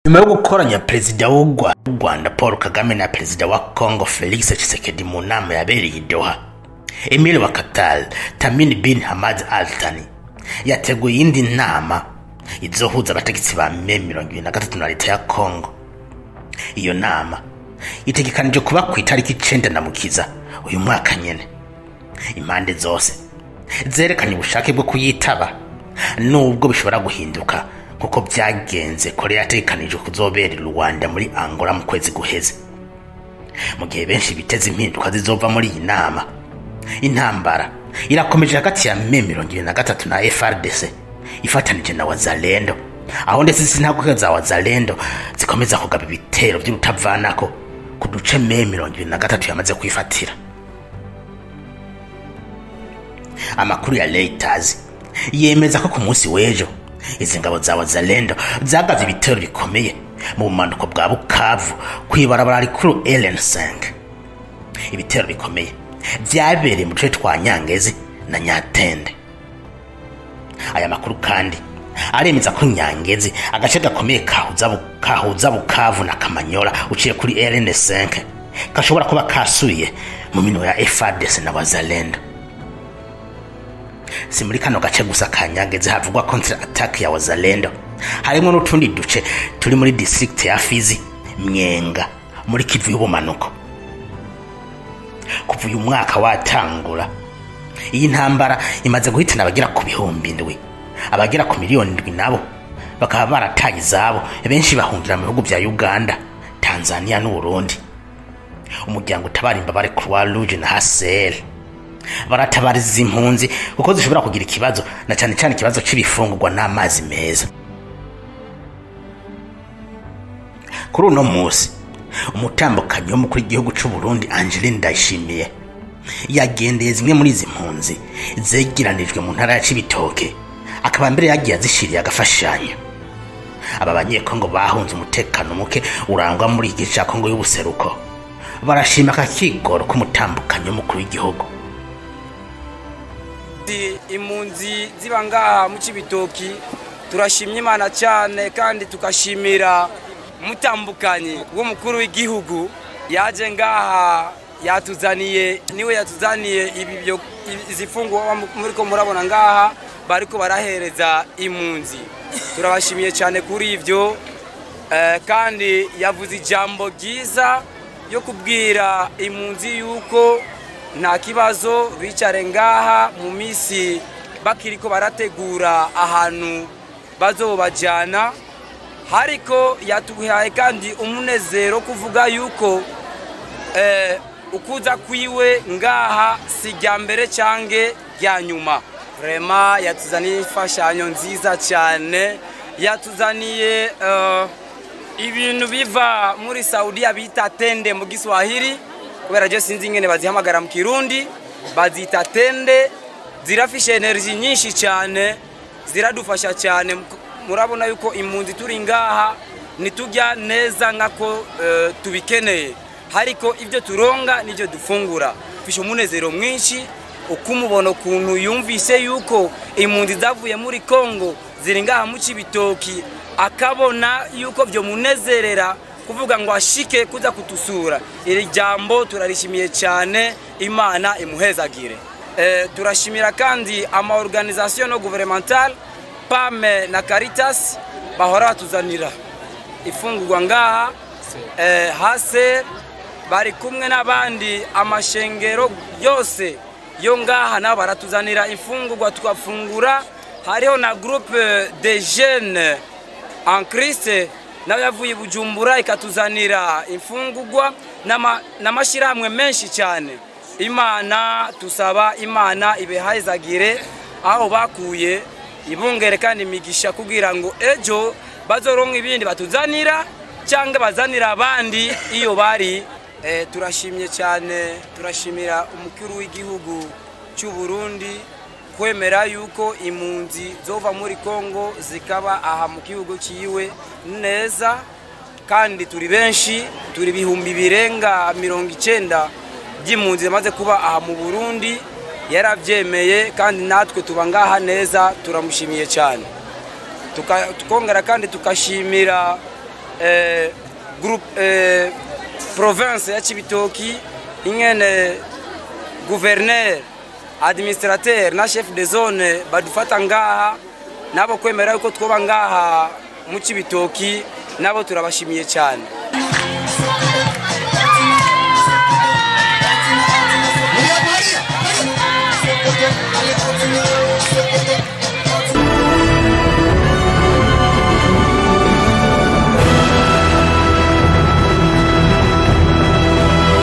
Nyuma yo gukoranya Perezida w'u Rwanda Paul Kagame na Perezida wa Congo Felix Tshisekedi mu nama yabereye i Doha, Emir wa Qatar Tamim bin Hamad Al Thani yateguye iyindi nama izohuza abategetsi ba M23 na leta ya Congo. Iyo nama itegekanijwe kuba ku itariki 9 Ndamukiza uyu mwaka nyene. Impande zose zerekanye ubushake bwo kuyitaba, nubwo bishobora guhinduka kuko byagenze Korea yategekanijwe kuzobera Rwanda muri Angola mu kwezi guheze. Mu gihe benshi biteze impinduka zizova muri iyi nama, intambara irakomeje hagati ya M23 na FARDC ifatanije na Wazalendo, aho ndetse izi za Wazalendo zikomeza kugaba ibitero by'urutavanako ku duce M23 yamaze kwifatira. Amakuru ya Reuters yemeza ko ku munsi w'ejo izi ngabo za Wazalendo zagavye ibitero bikomeye mu bumanuko bwa Bukavu kw'ibarabara rikuru LN5. Ibitero bikomeye vyabereye mu duce twa Nyangezi na Nyatende. Aya makuru kandi aremeza ko Nyangezi, agace gakomeye kahuza Bukavu na Kamanyola uciye kuri LN5, gashobora kuba kasubiye mu minwe ya FARDC na Wazalendo. Si muri kano gace gusa ka Nyangezi havugwa contre attack ya Wazalendo, harimo n'utundi duce turi muri district ya Fizi, Mwenga, muri Kivu y'ubumanuko. Kuva uyu mwaka watangura, iyi ntambara imaze guhitana abagera ku 7,000, abagera ku 7,000,000 nabo bakaba barataye izabo, benshi bahungira mu bihugu vya Uganda, Tanzania n'Uburundi. Umuryango utabara imbabare Croix Rouge na HCR baratabariza impunzi kuko zishobora kugira ikibazo, na cyane cyane ikibazo c'ibifungurwa n'amazi meza. Kuri uno munsi, umutambukanyi wo mukuru w'igihugu c'u Burundi Angeline Ndayishimiye yagendeye zimwe muri izi mpunzi zegeranijwe mu ntara ya Cibitoke, akaba mbere yagiye azishiriye agafashanyo. Aba banyekongo bahunze umutekano muke urangwa muri iki gice ca Kongo y'ubuseruko barashima akakigoro k'umutambukanyi w'umukuru w'igihugu. Impunzi ziba ngaha mu Cibitoki turashimye Imana cyane, kandi tukashimira umutambukanyi w'umukuru w'igihugu yaje ngaha, yatuzaniye, niwe yatuzaniye ibi byo izifungwa muriko murabona ngaha bariko barahereza impunzi. Turabashimiye cyane kuri ivyo, kandi yavuze ijambo ryiza yo kubwira impunzi yuko nta kibazo, bicare ngaha mu misi bakiriko barategura ahantu bazobajana. Hariko yatuhaye kandi umunezero kuvuga yuko ukuza kwiwe ngaha si rya mbere cange rya nyuma. Vraiment yatuzaniye imfashanyo nziza cyane, yatuzaniye ibintu biva muri Saudiya bita tende mu Giswahili, kubera je sinzi ingene bazihamagara mu Kirundi, bazita tende. Zirafishe energy nyinshi cyane, ziradufasha cyane. Murabona yuko impunzi turi ngaha nitujya neza nkako tubikeneye, hariko ibyo turonga nivyo dufungura. Fishe umunezero mwinshi ukumubona ukuntu yumvise yuko impunzi zavuye muri Kongo ziri ngaha mu Cibitoki, akabona yuko byo munezerera kuvuga ngo ashike kuza kutusura. Iri jambo turarishimiye cyane, Imana imuhezagire. Turashimira kandi ama organisation no gouvernementale PAM na Caritas bahora batuzanira ifungurwa ngaha, hase bari kumwe n'abandi amashengero yose yo ngaha nabo baratuzanira ifungurwa tukafungura. Hariho na groupe de jeunes en Christ nayo yavuye Bujumbura ikatuzanira imfungurwa n'amashirahamwe menshi cyane. Imana tusaba Imana ibehayizagire aho bakuye, ibungere kandi imigisha kugira ngo ejo bazoronka ibindi batuzanira cyangwa bazanira abandi iyo bari. Turashimye cyane, turashimira umukuru w'igihugu cy'u Burundi kwemera yuko impunzi zova muri Kongo zikaba aha mu gihugu ciwe neza, kandi turi benshi, turi 90,000 by'impunzi zamaze kuba aha mu Burundi. Yaravyemeye kandi natwe tuba ngaha neza, turamushimiye cyane. Tukongera kandi tukashimira groupe province ya Cibitoki, ingene gouverneur, administrateur na chef de zone badufata ngaha, nabo kwemera yuko twoba ngaha mu Cibitoki, nabo turabashimiye cyane.